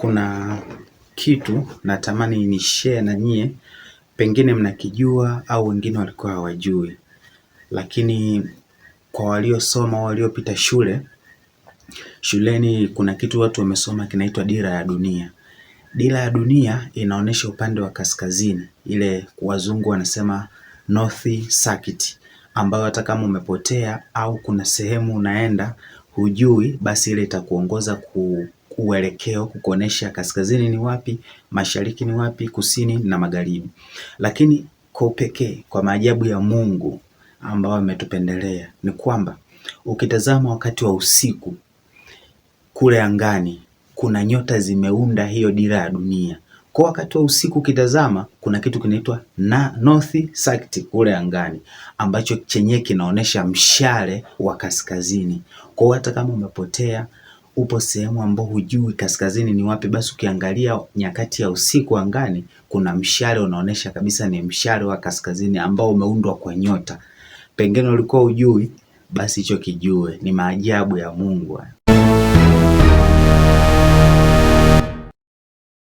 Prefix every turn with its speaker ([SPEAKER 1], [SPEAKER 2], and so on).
[SPEAKER 1] Kuna kitu natamani ni share na nyie, pengine mnakijua au wengine walikuwa hawajui, lakini kwa waliosoma au waliopita shule, shuleni kuna kitu watu wamesoma kinaitwa dira ya dunia. Dira ya dunia inaonyesha upande wa kaskazini, ile wazungu wanasema north circuit, ambayo hata kama umepotea au kuna sehemu unaenda hujui, basi ile itakuongoza ku uelekeo kukuonesha kaskazini ni wapi, mashariki ni wapi, kusini na magharibi. Lakini kwa upekee, kwa maajabu ya Mungu ambao ametupendelea ni kwamba ukitazama wakati wa usiku kule angani kuna nyota zimeunda hiyo dira ya dunia. Kwa wakati wa usiku ukitazama kuna kitu kinaitwa na North Circuit kule angani ambacho chenye kinaonesha mshale wa kaskazini. Kwa hata kama umepotea upo sehemu ambao hujui kaskazini ni wapi, basi ukiangalia nyakati ya usiku angani kuna mshale unaonesha kabisa ni mshale wa kaskazini ambao umeundwa kwa nyota. Pengine ulikuwa hujui, basi hicho kijue, ni maajabu ya Mungu haya.